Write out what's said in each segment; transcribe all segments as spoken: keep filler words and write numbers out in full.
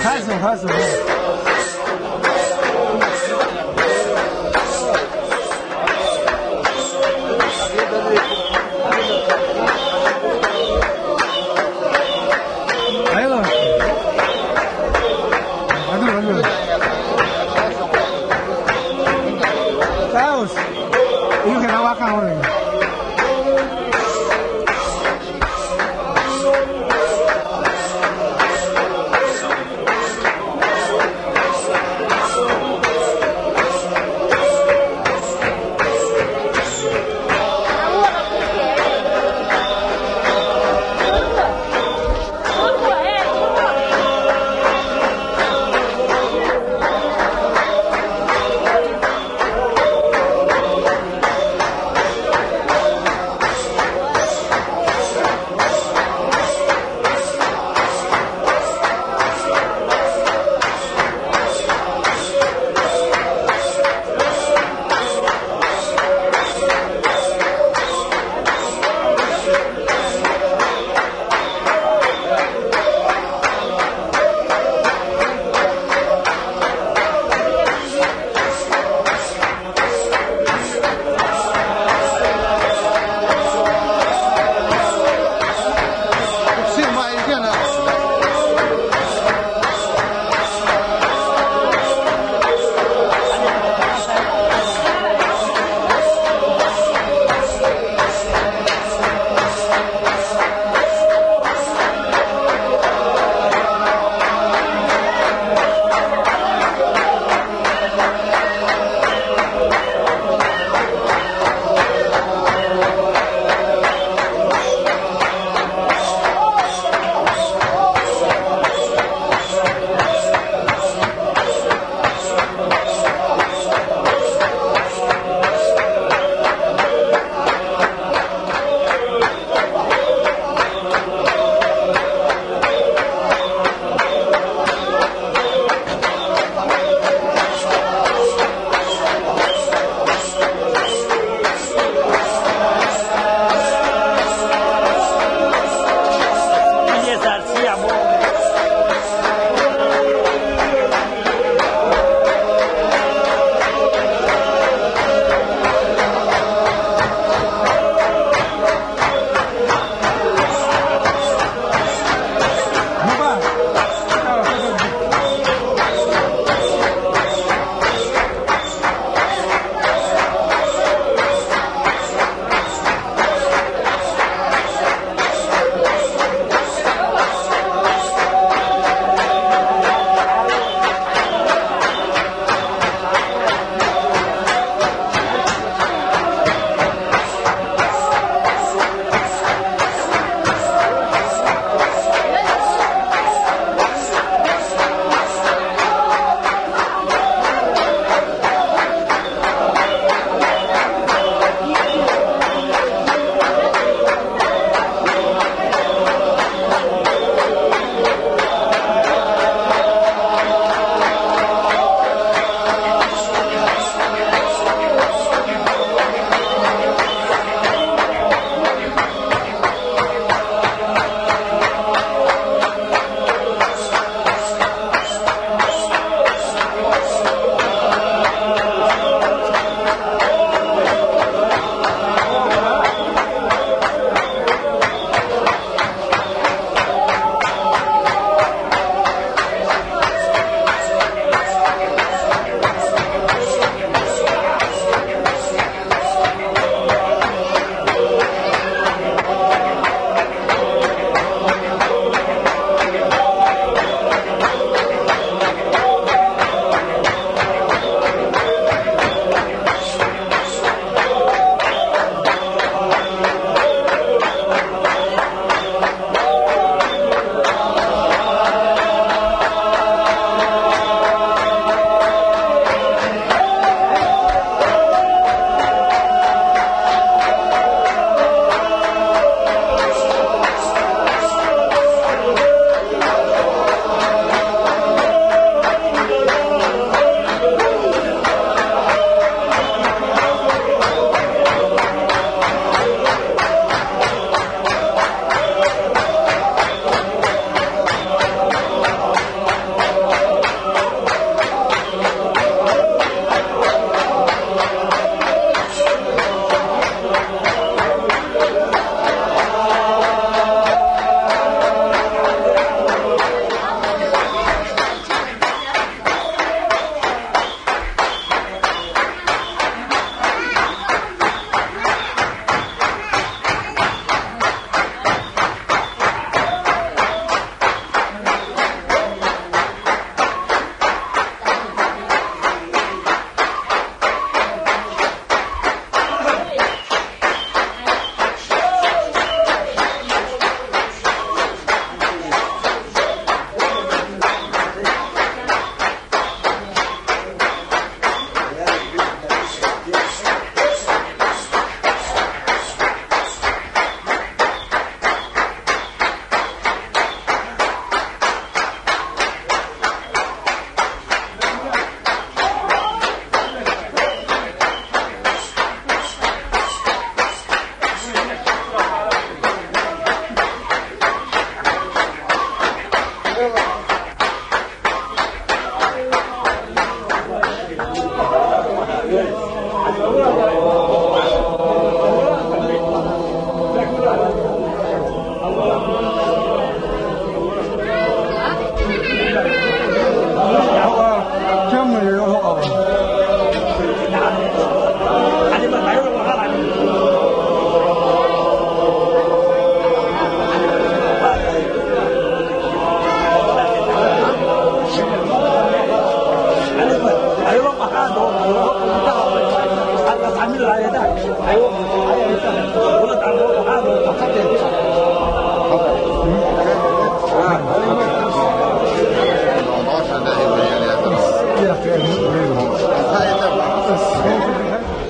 Хасу, хасу.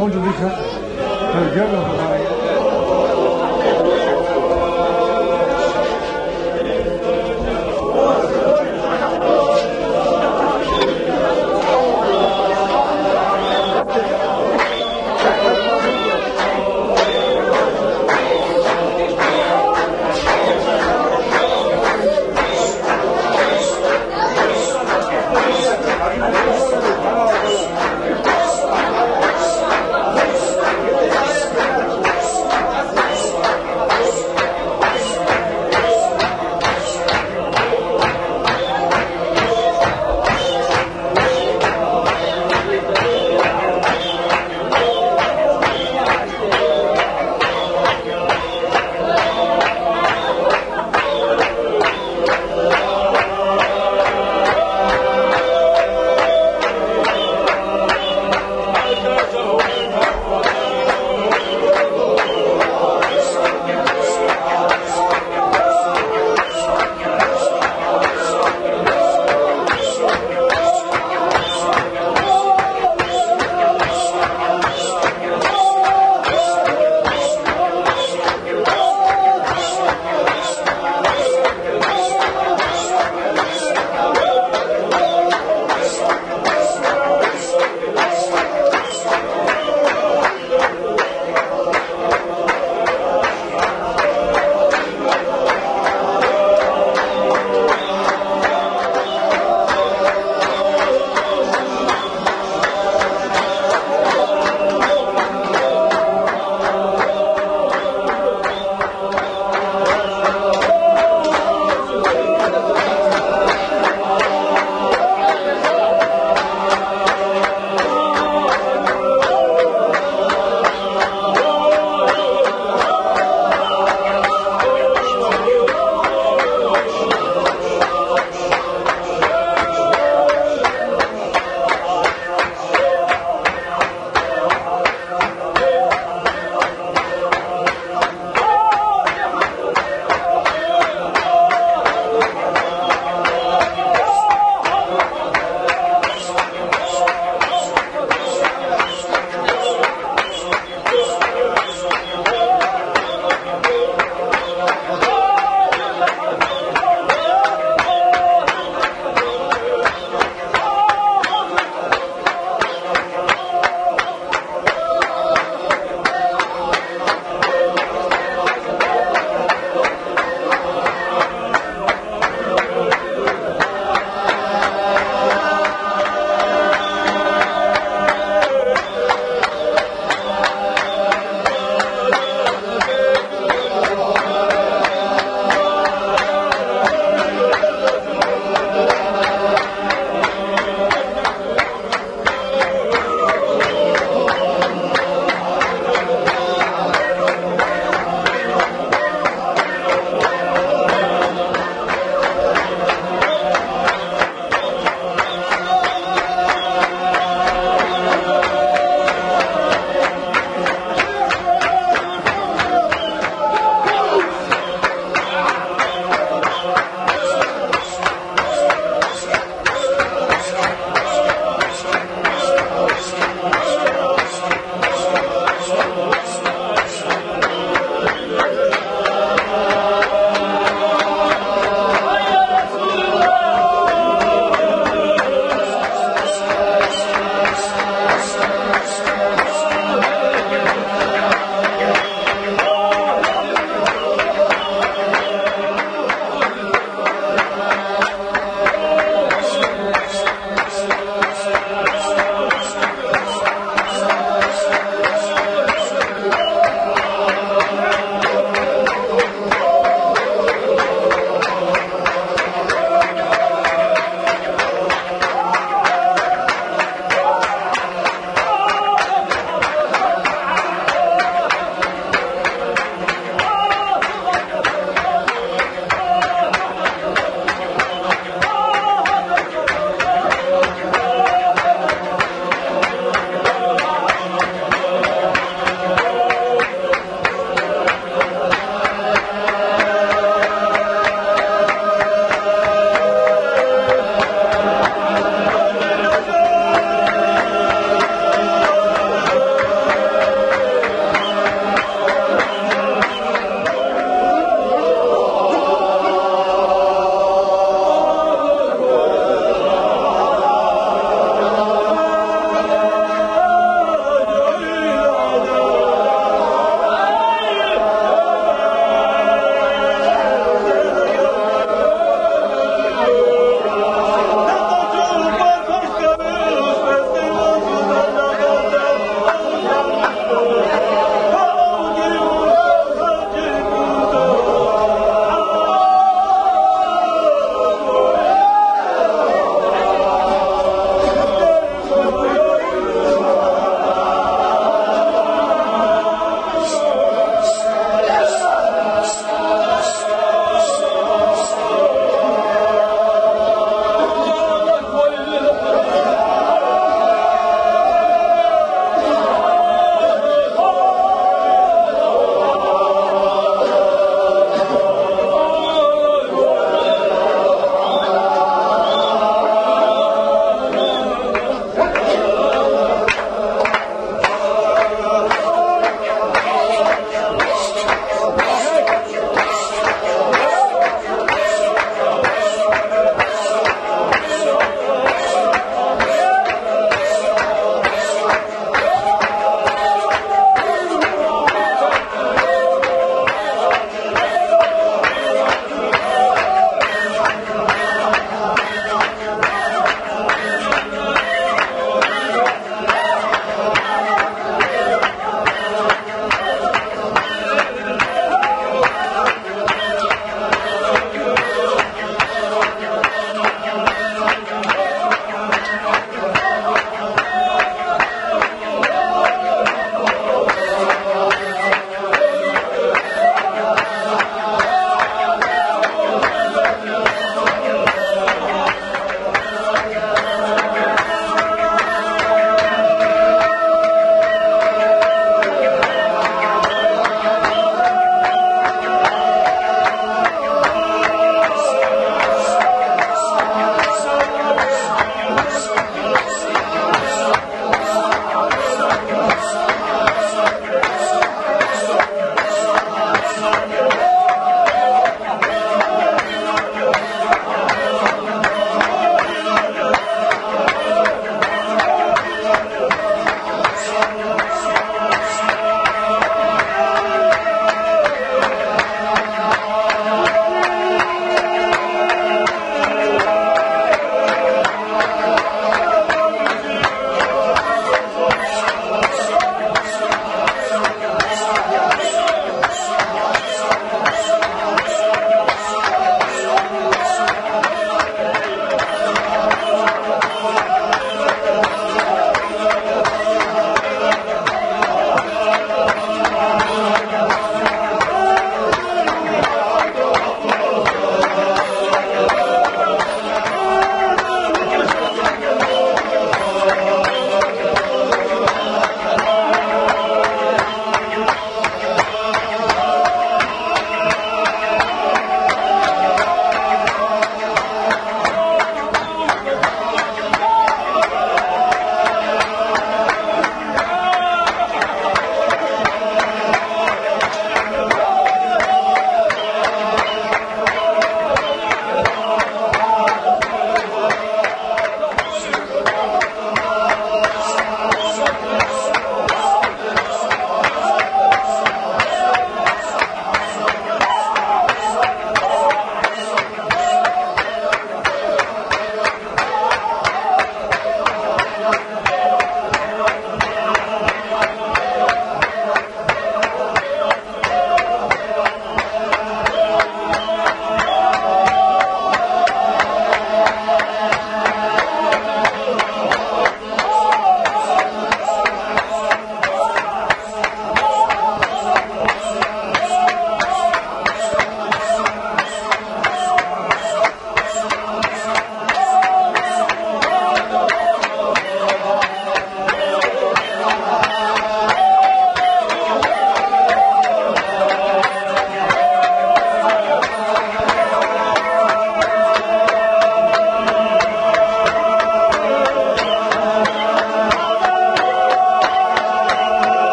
Don't you be cut. Hey, get up, buddy.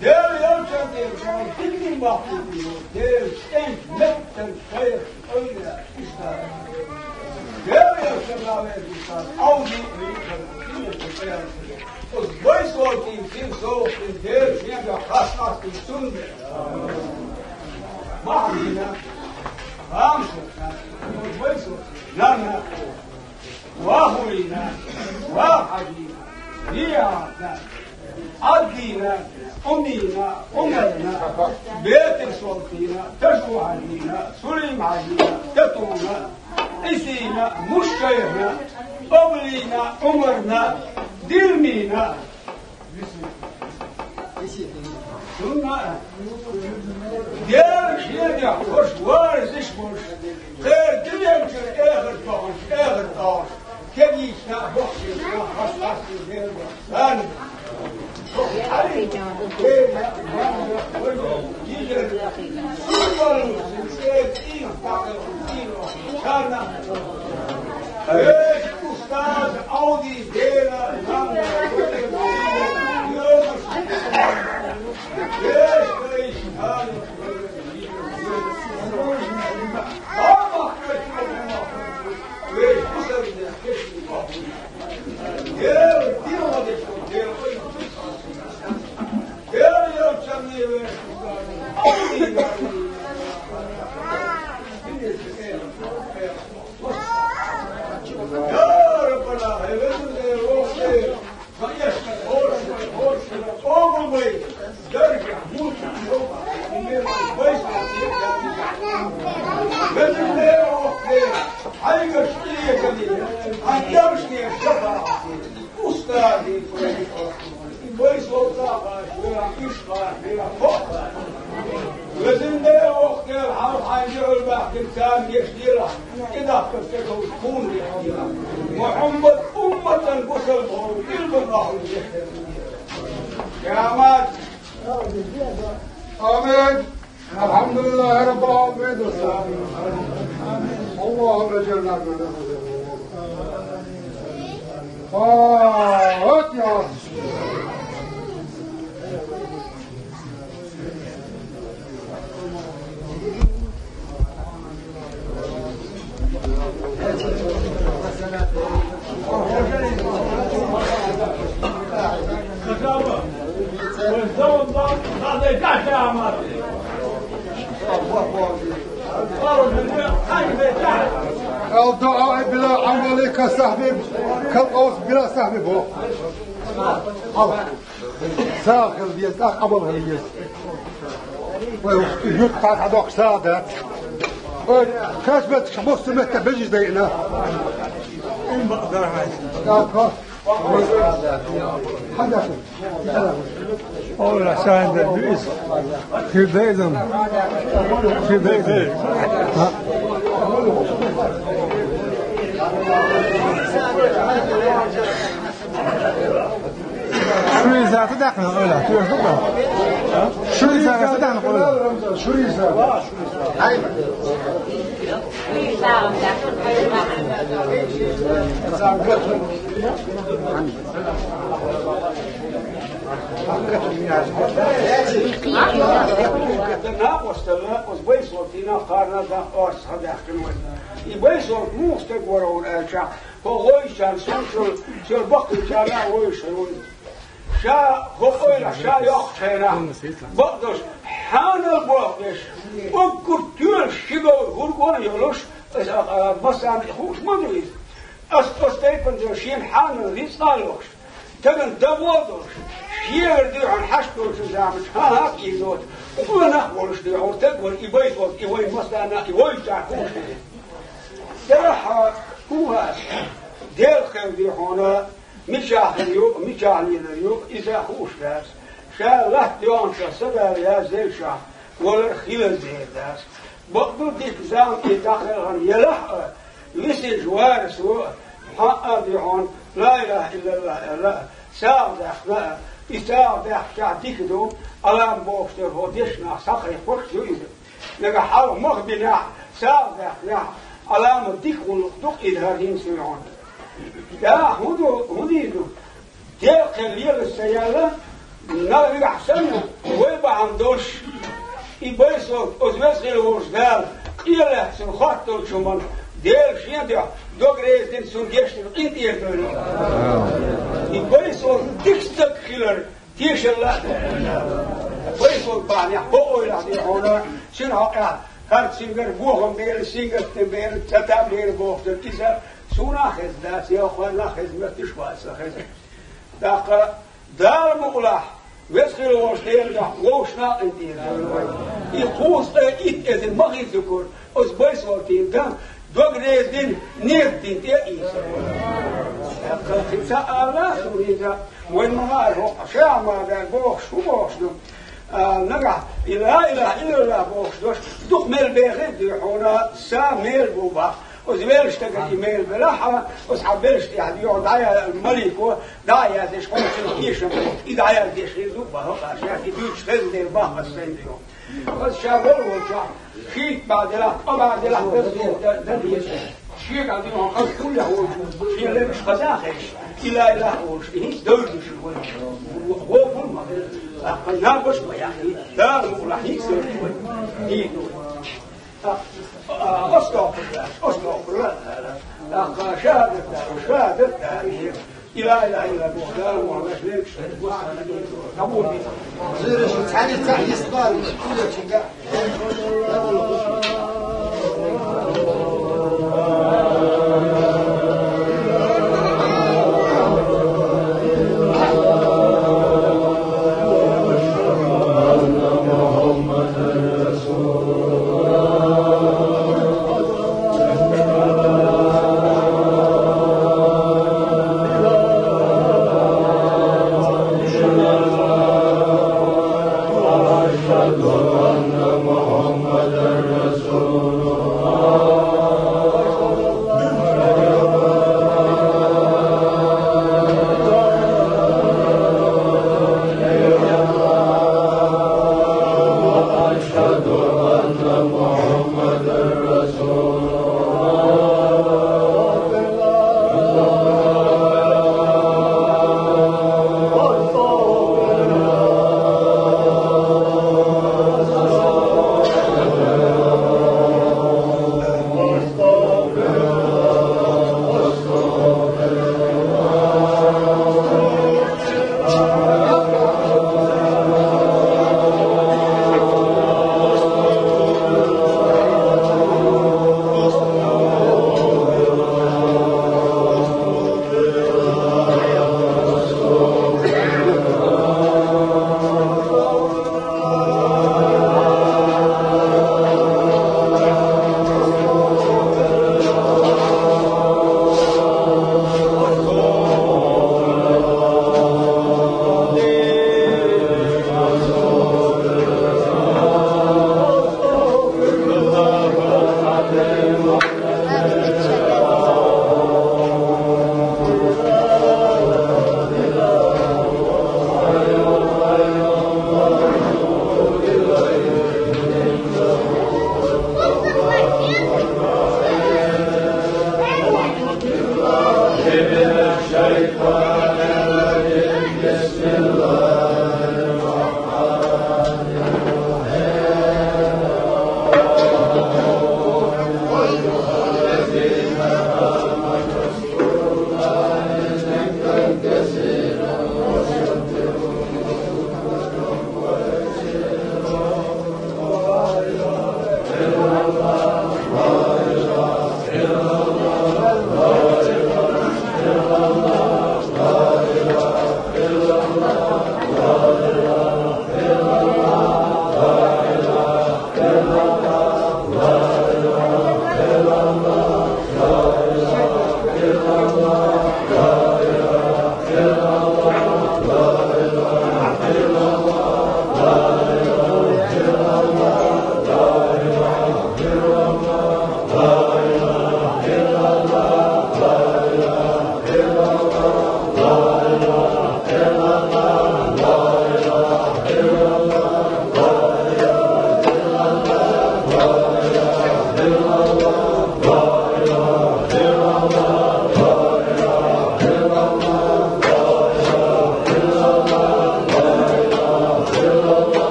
Дела ялчан дела, дикнин бахтин дела, Дела стен меттан шайх ойла иштар. Дела ялчан авер иштар, ауди иштар, динен шайх. Оз вай солтин, син солтин, Дела шега хас хастин сунде. Махмина, хамшина, оз вай солтин, нана. Вахуйна, Вахадина, Риятна, Аддина, Умина, Умарна, Бетер Солтина, Ташухадина, Сулеймадина, Татуна, Исина, Мушкайна, Облина, Умарна, Дилмина. Шуна, Дела шега хош варзиш бош, кхер дилен чур эхар тохаш, эхар тохаш. Кегийна, бохшишна, хастасна Дела бохсан. Али, Дела, Дела, Дела, Дела, Дела, Дела, Дела, Дела, Дела, Дела, Дела, Дела, Дела, Дела, Везин Дела, воккха Дела, хьал хьайна юьхьал баьхкина царна гечдела, кӀидахкар стегал тхуна гечдела. Мухьаммад умматан гусалбхо, илбан ахула гечдела. Къиямат. Амин. الحمد لله رب العالمين. اللهم اجعلنا من الفاتحة. الدعاء بلا عمل كسهو، كالغوث بلا سهم. Сагъа хила деза, тӀаккха Ӏамал хила еза. Вай, юрт кхаьра хьадоаккхаш сагӀа дац. Вай, кхаьчбетташ бусса метта бежиш дайна. ТӀаккха. Хьадац. Олла, сайн дар ду иза. Хир дайзам. Хир дайзам. Шуриса тӀа даьккхина къола, туьйш ду-кх? Шуриса тӀа даьккхина къола. Шуриса. Накъостала, оцу Байсолтина кхарна дан орца хьадаьхкина вай. И Байсолт муха стаг вара хьуна аьлча, хӀо вовшашна, суншул, шел баккхийчарна а вовшашна вуй. Ша хӀокхуьнга ша йоккхучу хенахь, бакъдолуш, хьанал бохуш, уггар тоьлуш ши говр хӀума а йолуш, аса, а, массарна а хууш ма ду иза. Ас оцу тайпана шена хьанал рицкъа а лохуш, стагана дагӀо а долуш, шегара дуьхьал хьашт долчу заманчохь, хӀан-хӀа, ийзоцу, къонах а волуш дуьхьал стаг вара и Байсолт, и вайн массарна а, и вовшашна хууш хилла. Делахь хьан хӀун хаьа, Делах хевдий хьуна, мичахь хир ю, мичахь лелар ю, иза хууш дац. Ша латта йогӀанчохь са Дала язделлачохь, валар хилар дер дац. Бакъду, дика зама и дӀакхелхина елахь а, висинчу варасо, хьан а дуьхьал, ла илаха иллаллах аьлла а, сагӀа даьккхина а, и сагӀа даьккхичахь дика ду, Ӏалам бохуш дерг хӀо дешнах схьакхайкхош ду иза. Нагахь хьалха мах бинехь, сагӀа даьккхинехь, Ӏаламат дика гӀуллакх ду-кх иза хӀара хӀинца хьуна. ТӀаккха хӀун ду, хӀун дийр ду? Делкъел лелаш ца яьлла, наггахь санна, вай бахьана долуш, и байсалгӀа, оцу веза хила волчу Дала, къеллехь цунна хотталучу хӀуманна, Дела шен дуьхьа дог реза дина, цунна гечдина къинтӀера дойла. И байсалгӀа дика стаг хилар тешалла а даьлла. БайсалгӀа бахьанехь бакъ ойла дехьона, цуьнан хьокъехь хӀара цуьнгара бохам бер, сингаттам бер, цатам бер бохуш дара иза, суна а хезна дац, я хӀокхарна а хезна, моьттуш вац сан хезна. ТӀаккха Дала мукъалахь, веза хила волчу Делан дуьхьа вовшашна а къинтӀера дойла вай. И кхузткъе итт эзар ма хилла дукур, оцу байсалгӀатийн дан дог реза дина, ният дина тӀе а ийцар вай. ТӀаккха кхин цхьа ала а суна иза, вайн ма-хаъара хӀокху Шахьмада бохуш, хӀун бохуш ду? А, нагахь, и ла илаха иллаллах бохуш долуш, дукха мел бехира дуй хьуна, са мел бу бах. Оцу веллачу стагана и мел белахь а, оцу хьан беллачу тӀехь дуьйхьа дӀаяьлла малико, дӀа а яздеш, хьуна цуьнан эшам, и дӀаяздеш хир ду бах, хӀокху ша и дуьйцуш хезна дела бах аса сайна дуьйхьа. Аса ша вала волчохь, шийтта бӀаьрг делахь, ткъа бӀаьрг делахь, дан, дан, дан деза. Шега а дуьйхьа хаза кхуллехь волчу, шен лемаш хаза а хезаш, и ла илаха олуш, и хӀинца девлла дезаш вай. Вовхур ма хила, тӀаккха набаш ма яхьа, Дала мукъалахь хӀинца девлла вай. ХӀинца. ТӀаккха, а, астагӀфируллах, астагӀфируллах, тӀаккха шахӀадат дара, шахӀадат дара. И ла илаха иллаллах, Дала мукъалахь, лемаш хеза, гуш хьан дийцо, къабул дийцо. Зуьйраш, цхьаьнца цхьаъ йистбар, кулечунга.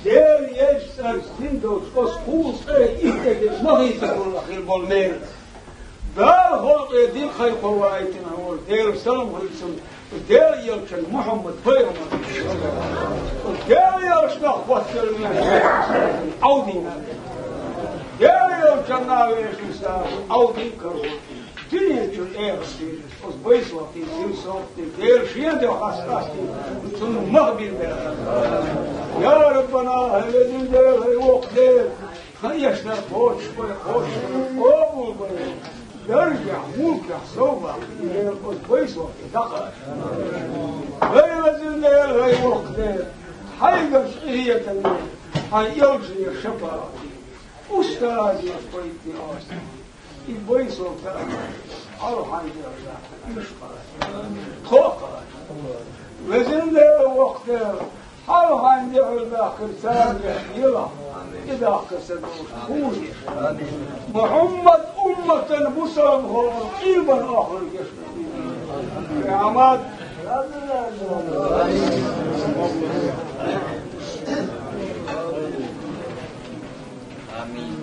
Дела еза цӀарца дин долчу оцу кхузткъе итт дерриг ма хийцалура хир болу мел. Дала халкъе дика кхайкхо ваийтина волу Делан салам хуьлда цунна, Дела элчанна Мухьаммад пайхамарна. Дела элчанах хӀоттаелла веза Ӏовдийна. Дела элчанна веза Ӏовдийна каро. Дуьнен чуьра эхарт дийна, оцу Байсовтин, Симсовтин, Дела шен дуьхьа хьастина, цунна мах бина баьлла. Я Раббана, хьайн везина Дела, хьайн воккха Дела, хьан эшнарг кхочуш бай, кхочуш бай, къобал бай, даржехь, мулкехь, совгӀатехь, Дела, оцу Байсовтин дӀакхача. Хьайн везина Дела, хьайн воккха Дела, хьайгара къинхетаме, хьайн элчане шапаӀате. Устазех пайда оцу. И Байсовта а, хьалха хьайн дуьхьал дахкира, уьш кхача, тхо а кхача. Везина Дела, воккха Дела, хьалха хьайн дуьхьал дахкира царна елахь, и дахкар ца долуш тхуна. Мухьаммад умматан бусалба хӀора къилбан охлар геш. Къиямат. Амин.